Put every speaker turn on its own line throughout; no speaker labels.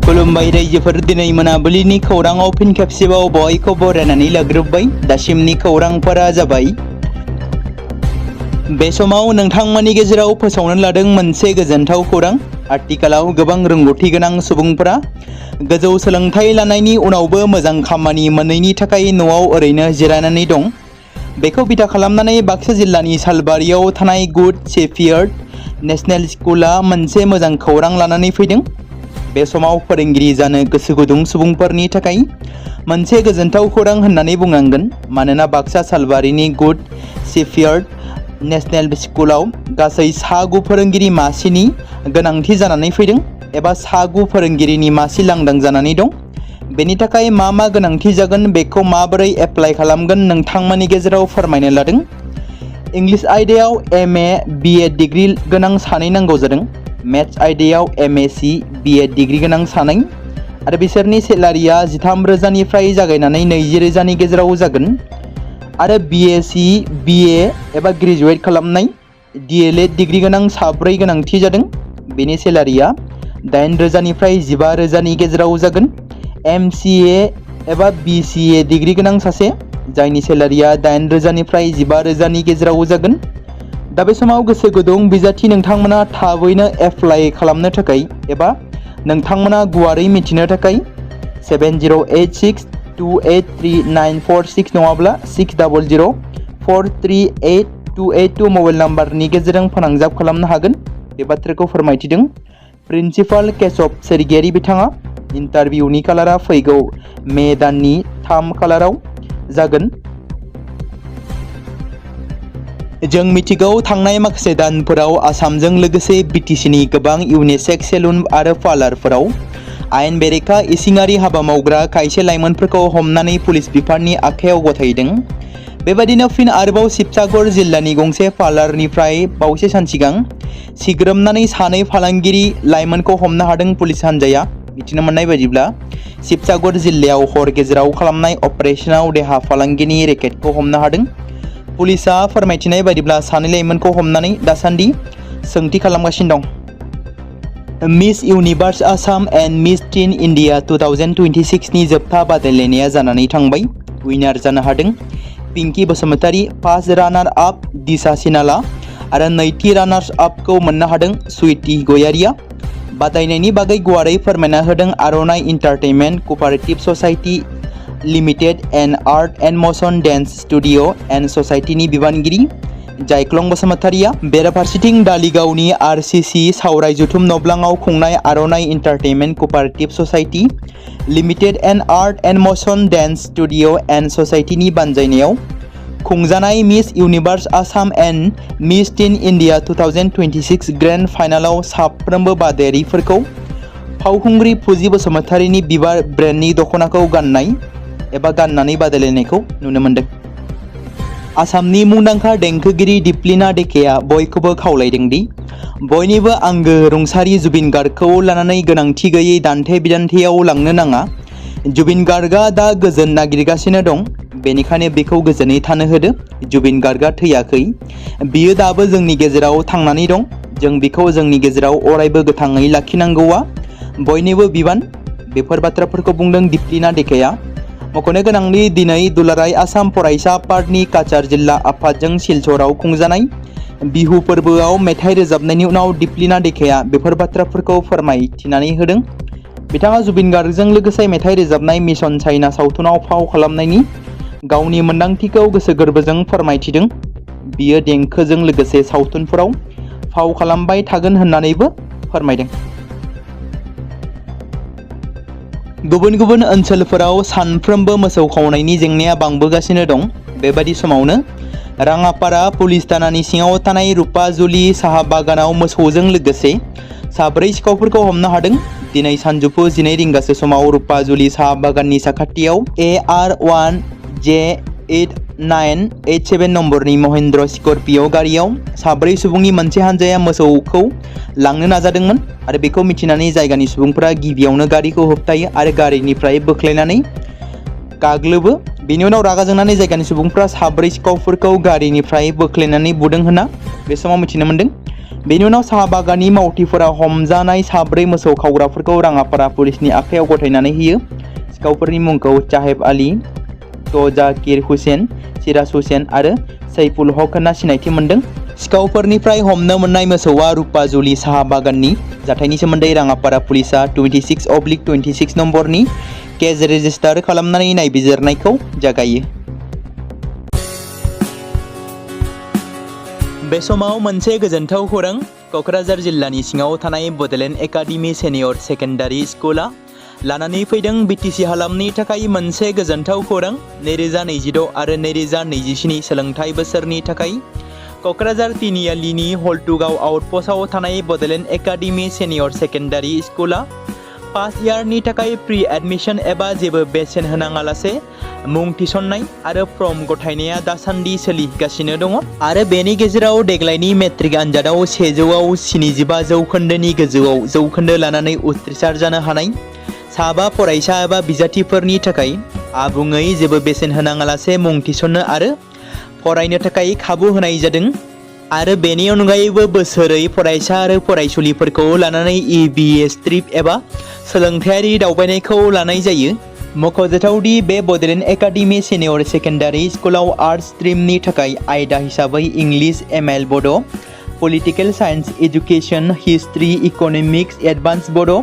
खुलुमबाय रायजोफोर, दिनै मोनाबिलिनि खौराङाव फिन खेबसेबाव बयखौबो बरायनानै लाग्रोबाय। दासिमनि खौरांफोरा जाबाय। बे समाव नोंथांमोननि गेजेराव फोसावनो लादों मोनसे गोजोनथाव खौरां। आथिखालाव गोबां रोंगौथि गोनां सुबुंफोरा गोजौ सोलोंथाइ लानायनि उनावबो मोजां खामानि मोनैनि थाखाय न'आव ओरैनो जिरायनानै दं। बेखौ बिथा खालामनानै बाक्सा जिल्लानि सालबारियाव थानाय गुड शेफार्ड नेशनेल स्कुला मोनसे मोजां खौरां लानानै फैदों। बे समाव फोरोंगिरि जानो गोसो गुदुं सुबुंफोरनि थाखाय मोनसे गोजोनथाव खौरां होननानै बुंनांगोन। मानोना बाक्सा सालबारिनि गुड शेफार्ड नेशनेल स्कुलाव गासै 9 फोरोंगिरि मासिनि गोनांथि जानानै फैदों, एबा 9 फोरोंगिरिनि मासि लांदां जानानै दं। बेनि थाखाय मा गोनांथि जागोन, बेखौ माबोरै एप्लाइ खालामगोन, नोंथांमोननि गेजेराव फोरमायनो लादों। इंलिश आयदायाव MA BA डिग्री गोनां 2 नांगौ जादों। मैथ्स आयदायाव MSc BA डिग्री गोनां 2 आरो बिसोरनि सेलारिया 13,000निफ्राय जागायनानै 20,000नि गेजेराव जागोन। आरो BSc BA एबा ग्रेजुवेट खालामनाय DLED डिग्री गोनां 4 गोनांथि जादों। बेनि सेलारिया 8,000निफ्राय 15,000नि गेजेराव जागोन। MCA एबा BCA डिग्री गोनां 1 जायनि सेलारिया 8,000निफ्राय 15,000नि गेजेराव जागोन। दा बे समाव गोसो गुदुं बिजाथि नोंथांमोना थाबैनो एप्लाइ खालामनो थाखाय एबा नोंथांमोना गुवारै मिथिनो थाखाय 7086283946 नङाब्ला 6004382882 मबाइल नाम्बारनि गेजेरजों फोनांजाब खालामनो हागोन। बे बाथ्राखौ फोरमायथिदों प्रिन्सिपाल केशव सोरगियारि बिथाङा। इन्टारभिउनि खालारा फैगौ मे दाननि 3 खालाराव जागोन। जों मिथिगौ थांनाय माखासे दानफोराव आसामजों लोगोसे BTCनि गोबां इउनिसेक्स सेलुन आरो पार्लारफोराव आयेन बेरेखा इसिङारि हाबा मावग्रा खायसे लाइमोनफोरखौ हमनानै पुलिस बिफाननि आखायाव गथायदों। बेबायदिनो फिन आरोबाव शिबसागर जिल्लानि गंसे पार्लारनिफ्राय बावैसो सान सिगां सिग्रोमनानै 2 फालांगिरि लाइमोनखौ हमनो हादों पुलिस हान्जाया। मिथिनो मोननाय बायदिब्ला शिबसागर जिल्लायाव हर गेजेराव खालामनाय अपारेशनाव देहा फालांगिनि रेकेटखौ हमनो हादों। पुलिसा फोरमायथिनाय बायदिब्ला 2 लाइमोनखौ हमनानै दासान्दि सोंथि खालामगासिनो दं। Miss universe Assam and miss teen India 2026 नि जोबथा बादायलायनाया जानानै थांबाय। उइनार जानो हादों पिंकी बसुमतारी, फार्स्ट रानार आप दिशा सिनाला आरो नैथि रानार्स आपखौ मोननो हादों स्वीटी गयारिया। बादायनायनि बागै गुवारै फोरमायना होदों Aronai entertainment cooperative society limited and art and motion dance studio and ससाइटिनि बिबानगिरि जायख्लं बसुमतारिया। बेराफारसेथिं दालिगावनि RCC सावराय जुथुम नब्लाङाव खुंनाय Aronai entertainment cooperative society limited and art and motion dance studio and ससाइटिनि बानजायनायाव खुंजानाय miss universe Assam and miss teen India 2026 grand फाइनालाव साफ्रोमबो बादायारिफोरखौ फावखुंग्रि फुजि बसुमतारिनि बिबार ब्रेन्डनि दख'नाखौ गाननानै बादायलायनायखौ नुनो मोन्दों। आसामनि मुंदांखा देंखोगिरि दिप्लिना डेकेआ बयखौबो खावलायदों दि बयनिबो आंगो रुंसारि जुबिन गार्गखौ लानानै गोनांथि गैयै दान्थे बिदान्थेयाव लांनो नाङा। जुबिन गार्गआ दा गोजोन नागिरगासिनो दं, बेनिखायनो बेखौ गोजोनै थानो होदो। जुबिन गार्गआ थैयाखै, बियो दाबो जोंनि गेजेराव थांनानै दं। जों बिखौ जोंनि गेजेराव अरायबो गोथाङै लाखिनांगौआ बयनिबो बिबान। बेफोर बाथ्राफोरखौ बुंदों दिप्लिना डेकेआ। मख'नो गोनांदि दिनै दुलाराय आसाम फरायसा आफादनि काछार जिल्ला आफादजों सिलचराव खुंजानाय बिहु फोरबोआव मेथाइ रोजाबनायनि उनाव दिप्लिना डेकेआ बेफोर बाथ्राफोरखौ फोरमायथिनानै होदों। बिथाङा जुबिन गार्गजों लोगोसे मेथाइ रोजाबनाय मिशन चाइना सावथुनाव फाव खालामनायनि गावनि मोन्दांथिखौ गोसो गोरबोजों फोरमायथिदों। बियो देंखोजों लोगोसे सावथुनफोराव फाव खालामबाय थागोन होननानैबो फोरमायदों। गुबुन गुबुन ओनसोलफोराव सानफ्रोमबो मोसौ खावनायनि जेंनाया बांबोगासिनो दं। बेबादि समावनो राङापारा पुलिस थानानि सिङाव थानाय रुपाजुलि साहा बागानाव मोसौजों लोगोसे 4 सिखावफोरखौ हमनो हादों। दिनै सानजौफु 12 रिंगासो समाव रुपाजुलि साहा बागाननि साखाथियाव AR1J8987 नम्बरनि महिन्द्र स्कर्पिय' गारियाव 4 सुबुंनि मोनसे हानजाया मोसौखौ लांनो नाजादोंमोन आरो बेखौ मिथिनानै जायगानि सुबुंफोरा गिबियावनो गारिखौ होबथायो आरो गारिनिफ्राय बोख्लायनानै गाग्लोबो। बेनि उनाव रागा जोंनानै जायगानि सुबुंफोरा 4 सिखावफोरखौ गारिनिफ्राय बोख्लायनानै बुदों होनना बे समाव मिथिनो मोन्दों। बेनि उनाव साहा बागाननि मावथिफोरा हमजानाय साब्रै मोसौ खावग्राफोरखौ राङापारा पुलिसनि आखायाव गथायनानै होयो। सिखावफोरनि मुंखौ चाहेब आली, जाकिर हुसेन, सिराज हुसेन आरो सैफुल हक होनना सिनायथि मोन्दों। सिखावफोरनिफ्राय हमनो मोननाय मोसौआ रुपाजुलि साहा बागाननि। जाथायनि सोमोन्दै राङापारा पुलिसआ 26/26 नम्बरनि केस रेजिस्टार खालामनानै नायबिजिरनायखौ जागायो। बे समाव मोनसे गोजोनथाव खौरां। क'क्राझार जिल्लानि सिङाव थानाय बड'लेण्ड एकाडेमि सेनियर सेकेन्डारि स्कुला लानानै फैदों बिटिसि हालामनि थाखाय मोनसे गोजोनथाव खौरां। 2026 आरो 2027 सोलोंथाइ बोसोरनि थाखाय क'क्राझार तिनिआलिनि हल्टुगाव आउटपस्टआव थानाय बड'लेण्ड एकाडेमि सेनियर सेकेन्डारि स्कुला फार्स्ट इयारनि थाखाय प्रि एडमिशन एबा जेबो बेसेन होनाङालासे मुं थिसननाय आरो फर्म गथायनाया दासान्दि सोलिगासिनो दङ आरो बेनि गेजेराव देग्लायनि मेट्रिक आनजादाव 100आव 75 जौखोन्दोनि गोजौआव जौखोन्दो लानानै उथ्रिसार जानो हानाय साबा फरायसा एबा बिजाथिफोरनि थाखाय आबुङै जेबो बेसेन होनाङालासे मुं थिसननो आरो फरायनो थाखाय खाबु होनाय जादों आरो बेनि अनगायैबो बोसोरै फरायसा आरो फरायसुलिफोरखौ लानानै EBS ट्रिप एबा सोलोंथायारि दावबायनायखौ लानाय जायो। मख'जाथावदि बे बड'लेण्ड एकाडेमि सेनियर सेकेन्डारि स्कुलाव आर्ट्स स्ट्रिमनि थाखाय आयदा हिसाबै इंलिश, ML बड', political science, education, history, economics, advance बड'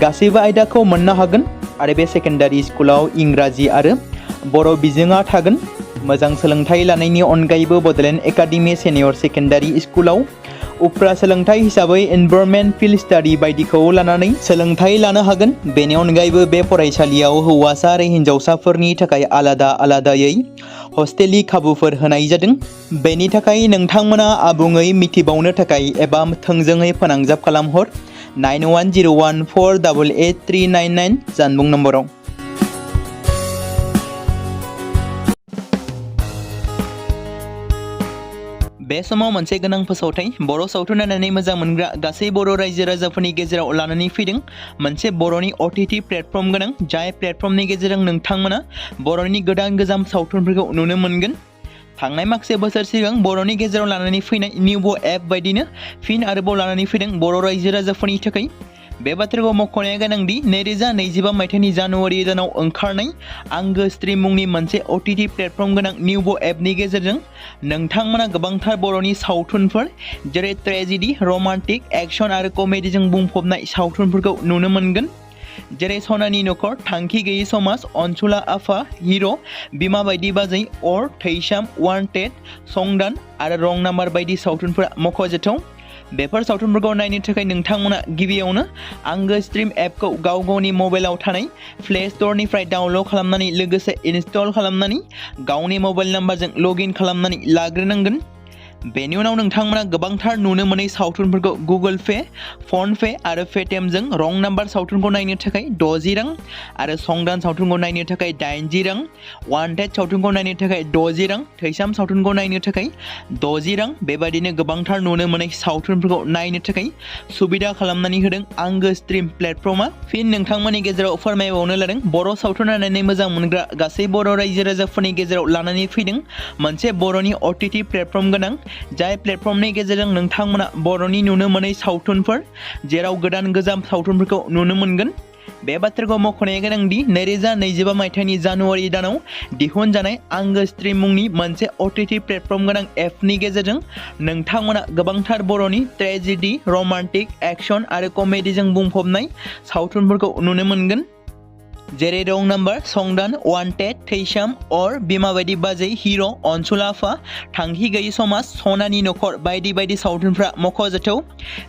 गासैबो आयदाखौ मोननो हागोन आरो बे सेकेन्डारि स्कुलाव इंराजि आरो बर' बिजोङा थागोन। मोजां सोलोंथाइ लानायनि अनगायैबो बड'लेण्ड एकाडेमि सेनियर सेकेन्डारि स्कुलाव उफ्रा सोलोंथाइ हिसाबै एनभायरनमेन्ट, फिल्ड स्टाडि बायदिखौ लानानै सोलोंथाइ लानो हागोन। बेनि अनगायैबो बे फरायसालियाव हौवासा आरो हिन्जावसाफोरनि थाखाय आलादा आलादायै हस्टेलनि खाबुफोर होनाय जादों। बेनि थाखाय नोंथांमोना आबुङै मिथिबावनो थाखाय एबा थोंजोङै फोनांजाब खालामहर 9101488399 जानबुं नम्बराव। बे समाव मोनसे गोनां फोसावथाय बर' सावथुन नायनानै मोजां मोनग्रा गासै बर' रायजो राजाफोरनि गेजेराव लानानै फैदों मोनसे बर'नि OTT प्लेटफर्म गोनां, जाय प्लेटफर्मनि गेजेरजों नोंथांमोना बर'नि गोदान गोजाम सावथुनफोरखौ नुनो मोनगोन। थांनाय माखासे बोसोर सिगां बर'नि गेजेराव लानानै फैनाय निउबो एप बायदिनो फिन आरोबाव लानानै फैदों बर' रायजो राजाफोरनि थाखाय। बे बाथ्राखौ मख'नाया गोनांदि 2025 मायथाइनि जानुवारि दानाव ओंखारनाय आंगो स्ट्रिम मुंनि मोनसे OTT प्लेटफर्म गोनां निउबो एपनि गेजेरजों नोंथांमोना गोबांथार बर'नि सावथुनफोर जेरै ट्रेजेडि, रमान्टिक, एक्शन आरो कमेडिजों बुंफबनाय सावथुनफोरखौ नुनो मोनगोन। जेरै सनानि नखर, थांखि गैयै समाज, अनसुला आफा, हिर', बिमा बायदि बाजै, अर, थैसाम, वान्टेड, संदान आरो रं नाम्बार बायदि सावथुनफोरा मख'जाथाव। बेफोर सावथुनफोरखौ नायनो थाखाय नोंथांमोना गिबियावनो आंगो स्ट्रिम एपखौ गावनि मबाइलाव थानाय प्ले स्ट'रनिफ्राय डाउनल'ड खालामनानै लोगोसे इनस्टल खालामनानै गावनि मबाइल नाम्बारजों लगइन खालामनानै लाग्रोनांगोन। बेनि उनाव नोंथांमोना गोबांथार नुनो मोनै सावथुनफोरखौ गुगोल पे, फन पे आरो पेटिएमजों रं नाम्बार सावथुनखौ नायनो थाखाय 60 रां आरो संदान सावथुनखौ नायनो थाखाय 80 रां, वान्टेड सावथुनखौ नायनो थाखाय 60 रां, थैसाम सावथुनखौ नायनो थाखाय 60 रां बेबायदिनो गोबांथार नुनो मोनै सावथुनफोरखौ नायनो थाखाय सुबिदा खालामनानै होदों आंगो स्ट्रिम प्लेटफर्मआ। फिन नोंथांमोननि गेजेराव फोरमायबावनो लादों बर' सावथुन नायनानै मोजां मोनग्रा गासै बर' रायजो राजाफोरनि गेजेराव लानानै फैदों मोनसे बर'नि OTT प्लेटफर्म गोनां, जाय प्लेटफर्मनि गेजेरजों नोंथांमोना बर'नि नुनो मोनै सावथुनफोर जेराव गोदान गोजाम सावथुनफोरखौ नुनो मोनगोन। बे बाथ्राखौ मख'नाया गोनांदि 2025 मायथाइनि जानुवारि दानाव दिहुनजानाय आंगो स्ट्रिम मुंनि मोनसे OTT प्लेटफर्म गोनां एपनि गेजेरजों नोंथांमोना गोबांथार बर'नि ट्रेजेडि, रमान्टिक, एक्शन आरो कमेडिजों बुंफबनाय सावथुनफोरखौ नुनो मोनगोन। जेरै रं नाम्बार, संदान, वान्टेड, थैसाम, अर, बिमा बायदि बाजै, हिर', अनसुला आफा, थांखि गैयै समाज, सनानि नखर बायदि बायदि सावथुनफ्रा मख'जाथाव।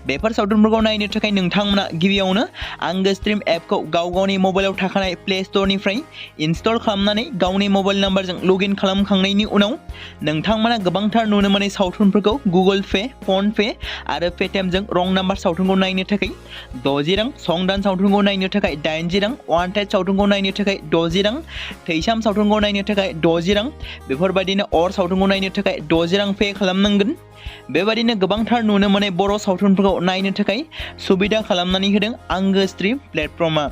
बेफोर सावथुनफोरखौ नायनो थाखाय नोंथांमोना गिबियावनो आंगो स्ट्रिम एपखौ गावनि मबाइलाव थाखानाय प्ले स्ट'रनिफ्राय इनस्टल खालामनानै गावनि मबाइल नाम्बारजों लगइन खालामखांनायनि उनाव नोंथांमोना गोबांथार नुनो मोनै सावथुनफोरखौ गुगोल पे, फन पे आरो पेटिएमजों रं नाम्बार सावथुनखौ नायनो थाखाय 60 रां, संदान सावथुनखौ नायनो थाखाय 80 रां, वान्टेड सावथुनखौ नायनो थाखाय 60 रां, थैसाम सावथुनखौ नायनो थाखाय 60 रां बेफोरबायदिनो अर सावथुनखौ नायनो थाखाय 60 रां पे खालामनांगोन। बेबायदिनो गोबांथार नुनो मोनै बर' सावथुनफोरखौ नायनो थाखाय सुबिदा खालामनानै होदों आंगो स्ट्रिम प्लेटफर्मआ।